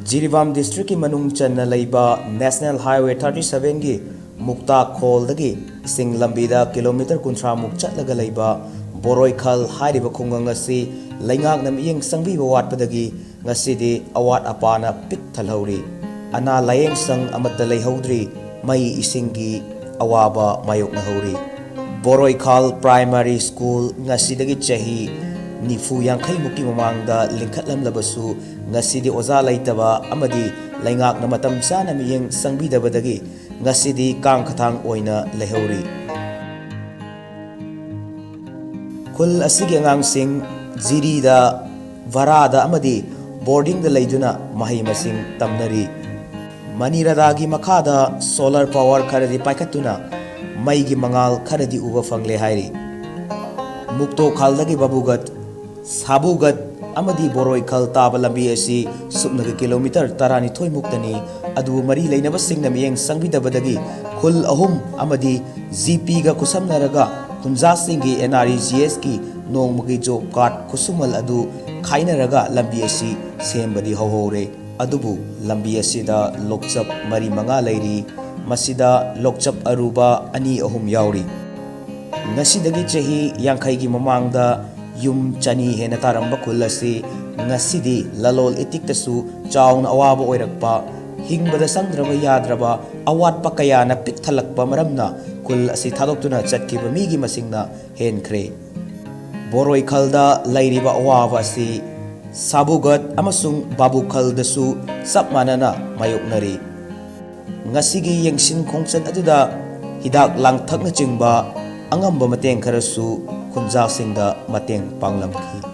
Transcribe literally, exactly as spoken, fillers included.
ꯖꯤꯔꯤꯕꯥꯝ ꯗꯤꯁꯇ꯭ꯔꯤꯛꯀꯤ ꯃꯅꯨꯡ ꯆꯟꯅ ꯂꯩꯕ National Highway thirty seven ꯒꯤ ꯃꯨꯛꯇꯥ ꯈꯣꯜꯗꯒꯤ ꯏꯁꯤꯡ ꯂꯝꯕꯤꯗ ꯀꯤꯂꯣꯃꯤꯇꯔ ꯀꯨꯟꯊ꯭ꯔꯥ ꯃꯨꯛ ꯆꯠꯂꯒ ꯂꯩꯕ ꯕꯣꯔꯣꯏꯈꯜ ꯍꯥꯏꯔꯤꯕ ꯈꯨꯡꯒꯪ ꯑꯁꯤ ꯂꯩꯉꯥꯛꯅ ꯃꯤꯠꯌꯦꯡ ꯆꯪꯕꯤꯕ ꯋꯥꯠꯄꯗꯒꯤ ꯉꯁꯤꯗꯤ ꯑꯋꯥꯠ ꯑꯄꯥꯅ ꯄꯤꯛ ꯊꯜꯍꯧꯔꯤ꯫ ꯑꯅꯥ ꯂꯥꯌꯦꯡ ꯁꯪ ꯑꯃꯠꯇ ꯂꯩꯍꯧꯗ꯭ꯔꯤ꯫ ꯃꯩ ꯏꯁꯤꯡꯒꯤ ꯑꯋꯥꯕ ꯃꯥꯌꯣꯛꯅꯍꯧꯔꯤ꯫ ꯕꯣꯔꯣꯏꯈꯥꯜ Primary School ꯉꯁꯤꯗꯒꯤ ꯆꯍꯤ ꯅꯤꯐꯨ ꯌꯥꯡꯈꯩ ꯃꯨꯛꯀꯤ ꯃꯃꯥꯡꯗ ꯂꯤꯡꯈꯠꯂꯝꯂꯕꯁꯨ, ꯉꯁꯤꯗꯤ ꯑꯣꯖꯥ ꯂꯩꯇꯕ ꯑꯃꯗꯤ ꯂꯩꯉꯥꯛꯅ ꯃꯇꯝ ꯆꯥꯅ ꯃꯤꯠꯌꯦꯡ ꯆꯪꯕꯤꯗꯕꯗꯒꯤ ꯉꯁꯤꯗꯤ ꯀꯥꯡ ꯈꯊꯥꯡ ꯑꯣꯏꯅ ꯂꯩꯍꯧꯔꯤ꯫ ꯈꯨꯜ ꯑꯁꯤꯒꯤ ꯑꯉꯥꯡꯁꯤꯡ ꯖꯤꯔꯤꯗ, ꯚꯔꯥꯗ ꯑꯃꯗꯤ ꯕꯣꯔꯗꯤꯡꯗ ꯂꯩꯗꯨꯅ ꯃꯍꯩ ꯃꯁꯤꯡ ꯇꯝꯅꯔꯤ꯫ ꯃꯅꯤꯔꯥꯗꯥꯒꯤ ꯃꯈꯥꯗ solar power ꯈꯔꯗꯤ ꯄꯥꯏꯈꯠꯇꯨꯅ ꯃꯩꯒꯤ ꯃꯉꯥꯜ ꯈꯔꯗꯤ ꯎꯕ ꯐꯪꯂꯦ ꯍꯥꯏꯔꯤ꯫ ꯃꯨꯛꯇꯣ ꯈꯥꯜꯗꯒꯤ ꯕꯥꯕꯨꯒꯠ, ꯁꯥꯕꯨꯒꯠ ꯑꯃꯗꯤ ꯕꯣꯔꯣꯏꯈꯜ ꯇꯥꯕ ꯂꯝꯕꯤ ꯑꯁꯤ ꯁꯨꯞꯅꯒꯤ ꯀꯤꯂꯣꯃꯤꯇꯔ ꯇꯔꯥꯅꯤꯊꯣꯏ ꯃꯨꯛꯇꯅꯤ꯫ ꯑꯗꯨꯕꯨ ꯃꯔꯤ ꯂꯩꯅꯕꯁꯤꯡꯅ ꯃꯤꯠꯌꯦꯡ ꯆꯪꯕꯤꯗꯕꯗꯒꯤ ꯈꯨꯜ ꯑꯍꯨꯝ ꯑꯃꯗꯤ ꯖꯤꯄꯤꯒ ꯈꯨꯠꯁꯝꯅꯔꯒ ꯈꯨꯟꯖꯥꯁꯤꯡꯒꯤ NREGS ꯀꯤ ꯅꯣꯡꯃꯒꯤ job card ꯈꯨꯠꯁꯨꯃꯜ ꯑꯗꯨ ꯈꯥꯏꯅꯔꯒ ꯂꯝꯕꯤ ꯑꯁꯤ ꯁꯦꯝꯕꯗꯤ ꯍꯧꯍꯧꯔꯦ꯫ ꯑꯗꯨꯕꯨ ꯂꯝꯕꯤ ꯑꯁꯤꯗ ꯂꯣꯛꯆꯞ ꯃꯔꯤ ꯃꯉꯥ ꯂꯩꯔꯤ꯫ ꯃꯁꯤꯗ ꯂꯣꯛꯆꯞ ꯑꯔꯨꯕ ꯑꯅꯤ ꯑꯍꯨꯝ ꯌꯥꯎꯔꯤ꯫ ꯉꯁꯤꯗꯒꯤ ꯆꯍꯤ ꯌꯥꯡꯈꯩꯒꯤ ꯃꯃꯥꯡꯗ ꯌꯨꯝ ꯆꯅꯤ ꯍꯦꯟꯅ ꯇꯥꯔꯝꯕ ꯈꯨꯜ ꯑꯁꯤ ꯉꯁꯤꯗꯤ ꯂꯂꯣꯜ ꯏꯇꯤꯛꯇꯁꯨ ꯆꯥꯎꯅ ꯑꯋꯥꯕ ꯑꯣꯏꯔꯛꯄ, ꯍꯤꯡꯕꯗ ꯆꯪꯗ꯭ꯔꯕ ꯌꯥꯗ꯭ꯔꯕ ꯑꯋꯥꯠꯄ ꯀꯌꯥꯅ ꯄꯤꯛ ꯊꯜꯂꯛꯄ ꯃꯔꯝꯅ ꯈꯨꯜ ꯑꯁꯤ ꯊꯥꯗꯣꯛꯇꯨꯅ ꯆꯠꯈꯤꯕ ꯃꯤꯒꯤ ꯃꯁꯤꯡꯅ ꯍꯦꯟꯈ꯭ꯔꯦ꯫ ꯕꯣꯔꯣꯏꯈꯜꯗ ꯂꯩꯔꯤꯕ ꯑꯋꯥꯕ ꯑꯁꯤ ꯁꯥꯕꯨꯒꯠ ꯑꯃꯁꯨꯡ ꯕꯥꯕꯨꯈꯜꯗꯁꯨ ꯆꯞ ꯃꯥꯟꯅꯅ ꯃꯥꯌꯣꯛꯅꯔꯤ꯫ ꯉꯁꯤꯒꯤ ꯌꯦꯡꯁꯤꯟ ꯈꯣꯡꯆꯠ ꯑꯗꯨꯗ ꯍꯤꯗꯥꯛ ꯂꯥꯡꯊꯛꯅꯆꯤꯡꯕ ꯑꯉꯝꯕ ꯃꯇꯦꯡ ꯈꯔꯁꯨ ꯈꯨꯟꯖꯥꯁꯤꯡꯗ ꯃꯇꯦꯡ ꯄꯥꯡꯂꯝꯈꯤ꯫